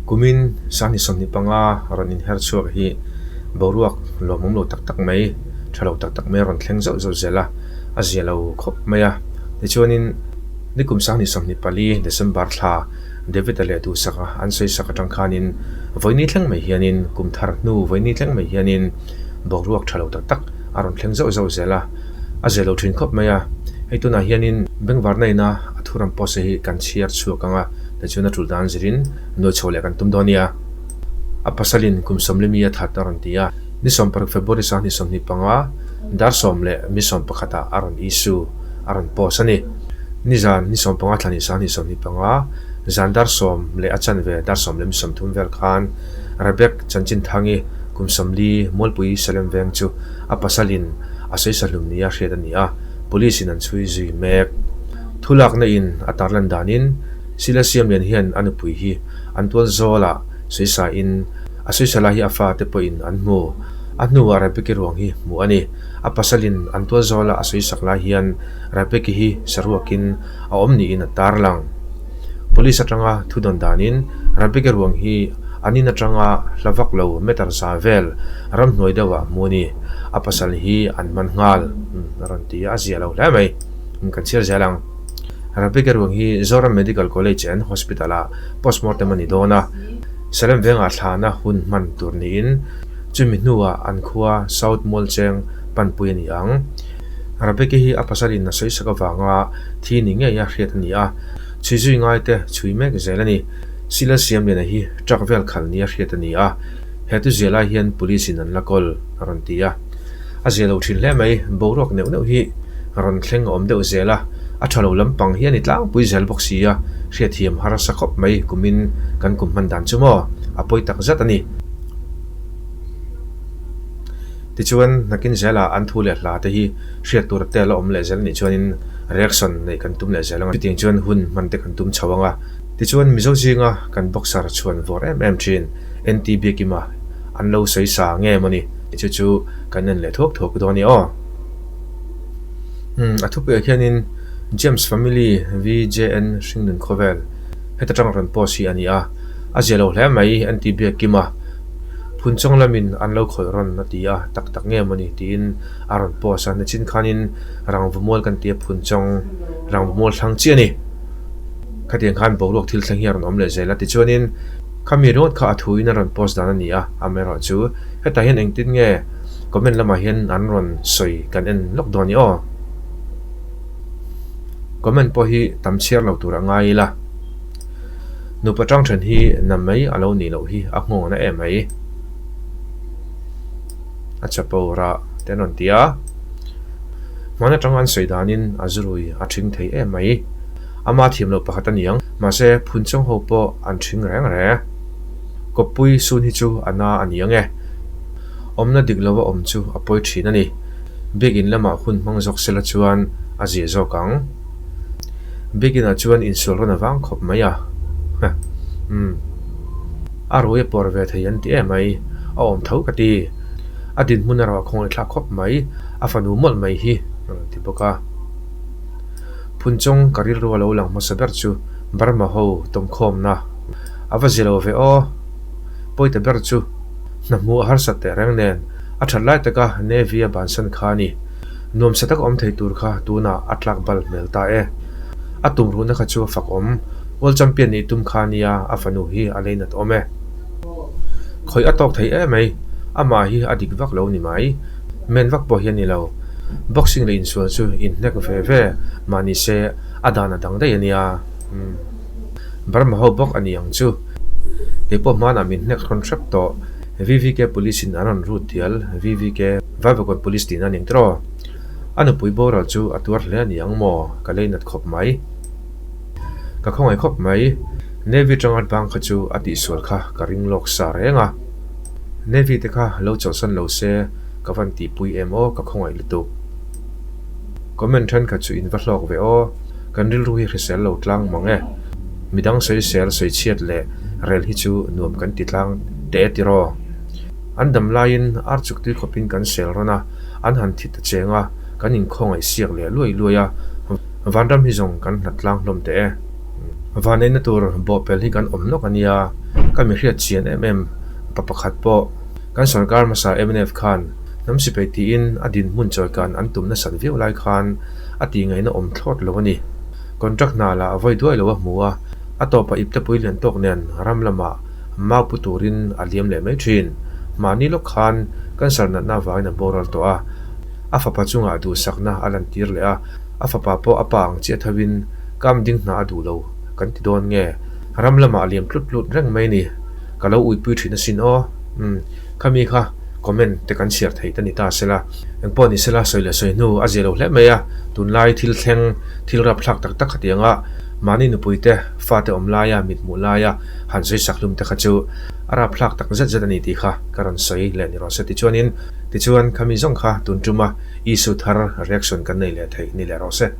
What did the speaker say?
Kumin Sangni 25 rawn inher chhuak hi boruak lawmawm lo tak tak mai, tha lo tak tak mai a rawn thleng zauh zauh zel a, a zia lo khawp mai a. Tichuanin nikum Sangni 24 December thla David-a leh Duhsaka an sawi sak atang khanin vawiini thleng mai hianin kum thar hnu vawiini thleng mai hianin boruak tha lo tak tak a rawn thleng zauh zauh zel a, a zia lo thin khawp mai a. Hei tunah hianin bengvarna ina a thuram post hi kan chhiar chhuak ang a, tichuan a tul dan zirin nuai chho leh kan tum dawn nia. A pasalin kum sawmlimi a that a rawn ti a, ni 16 February 2025, dar sawm leh mi 11 ah a rawn issue, a rawn post a ni. Nizan ni 15 thla ni 2025, zan dar sawm leh a chanve dar sawm leh mi 30 vel khan Rebek Chanchin Thangi kum 40 Mualpui Salem veng chu a pasalin a sawi sahlum nia hriat a ni a, Police in an chhui zui mek. Thulakna in a tarlan danin Sila Siamlian hian a nupui hi an tual zawlah sawi in a sawi lai hi a fate pawhin an hmu. A hnuah Rebecca ruang hi hmuh a ni. A pasalin an tual zawlah a sawi sak lai hian Rebecca hi saruakin a awm niin a tarlang. Police atanga thu dawn danin Rebecca ruang hi an in atanga hla vak lo meter za vel ramhnuai deuhah hmuh a ni. A pasal hi an man nghal a rawn ti a, a zia lo hle mai. Kan chhiar zel ang. Rebecca ruang hi Zoram Medical College and Hospital-ah postmortem a ni dawn a, Salem vengah thlahna hun hman tur niin chumi hnuah an khua South Mualcheng panpui a ni ang. Rebecca hi a pasalin a sawi sak avanga thi ni ngei a hriat a ni a, chhui zui ngaite chhui mek zel a ni. Sila Siamliana hi truck vel khalh nia hriat a ni a, he tuzia lai hian police-in an la kawl a rawn ti a. A zia lo thin hle mai, boruak neuh neuh hi rawn thleng a awm deuh zel a, a tha lo lampang hi a ni tlangpui zel bawk si a, hriatthiam harsa khawp mai kumin kan kum hman dan chu maw a pawi tak zat a ni. Tichuan, nakin zelah an thu leh hla te hi hriat tur te la awm leh zel anih chuanin reaction neih kan tum leh zel ang a, chutiang chuan hun hman te kan tum chho ang a. Tichuan, Mizo zinga kan boxer chhuan vawr em em thin NT Biakima an lo sawi sa nge maw ni? Chu chu kan en leh thuak thuak dawn a ni aw. Umm a thupuiah khianin James Family VJN Hringnun Khawvel heta tang rawn post hi a ni a, a zia lo hle mai an ti biak kim a, Phunchawng lamin an lo khawih rawn a ti a, tak tak nge mawni tiin a rawn post a, nichin khanin Rangvamual kan ti a Phunchawng Rangvamual thlang chiah a ni. Khatiang khan boruak thil thleng hi a rawn awm leh zel a, tichuanin khami ringawt kha a thuin a rawn post dan a ni a, amaherawhchu hetah hian engtin nge comment lamah hian an rawn sawi kan en lawk dawn i aw. Comment pawh hi tam chhiar lo tur a ngai ila. Nupa tang then hi na mai a lo nih loh hi a nghawng na em mai. A chapo rah te an rawn ti a. Hman atanga an sawi danin a zurui a thing thei em mai. Ama thiam loh pakhat a niang. Mahse phunchawng ho pawh an thing reng reng. Kawppui sun hi chu a na a niang e. Awmna dik lova awm chu a pawi thin a ni. Biakinn lamah hun hmang zawk sela chuan a zia zawk ang. Biakinnah chuan insual rawn avang khawp mai a. Huh. Umm. A rui a pawr ve thei an ti em mai. A awm tho ka ti. A dinhmun erawh a khawngaih thlak khawp mai. A fanu mawlh mai hi a rawn ti bawk a. Phunchawng ka rilru a lo lang hmasa ber chu Burma ho tawmkhawmna a va zia lo ve aw. Pawita ber chu. Hna hmuh a harsat teh reng nen, a that lai taka Navy a bansan kha a ni. Nuamsa taka awm thei tur kha tunah a tlak bal hmel ta e. A tumruhna kha chu a fak awm. World Champion nih tum kha nia a fanu hi a leinat awm e. Khawih a tawk thei em mai, amah hi a dik vak lo ni mai. Men vak pawh hi a ni lo. Boxing leh insual chu inhnek ve ve mah ni se a dan a dang daih a nia. Umm. Burma ho bawk a ni ang chu. Kei pawh hmanah min hnek rawn hrep tawh. VVK Police in an rawn rut dial. VVK Vaivakawn Police tihna a ni ang tiraw? A nupui boral chu a tuar hle a ni ang maw? Ka lei nat khawp mai. Ka khawngaih khawp mai. Navy tanga bang kha chu a tihsual kha ka ring lawk sa reng a. Navy te kha lo chawlhsan lo se ka van tihpui em aw ka khawngaih lutuk. Comment thenkhat chu in va hlawk ve aw. Kan rilru hi hrisel lo tlang mang e. Midang sawisel sawi chhiat leh rel hi chu nuam kan ti tlang teh e tiraw. An dam laiin ar chuk tui khawpin kan sel rawn a, an han thi ta cheng a, kan inkhawngaih siak leh luai luai a, vanram hi zawng kan hlat tlang hlawm teh e. Van eina tur bawhpel hi kan awm nawk a nia. Ka mi hriat chian em em pa pakhat pawh kan sorkar hmasa mnf khan hnam sipai tiin a dinhmun chawikan an tum nasat viau lai khan a tih ngaihna awm thlawt lo a ni. Contract hna lah vawi duai lo a hmu a, a tawpah iptepui lian tawk nen ram lamah mau pu turin a liam leh mai thin. Mahni lawk khan cancer natna avangin a boral tawh a, a fapa chungah duhsakna a lantir leh a, a fapa pawh a pa ang chiah thovin kam ding hna a duh lo kan ti dawn nge? Ram lamah a liam tlut tlut reng mai ni. Ka lo uipui thin asin aw. Umm, khami kha comment te kan chhiar theih ta ni ta sela. Engpawh ni sela sawi leh sawi hnu a zia lo hle mai a, tunlai thil thleng, thil rapthlak tak tak khatiang a, mahni nupui te, fate awm laia, mithmuh laia han sawi sak hlum te kha chu a rapthlak tak zet zet a ni tih kha ka rawn sawi leh ni rawh se. Tichuanin, tichuan khami zawng kha tun tuma issue thar reaction kan nei leh theih ni leh rawh se.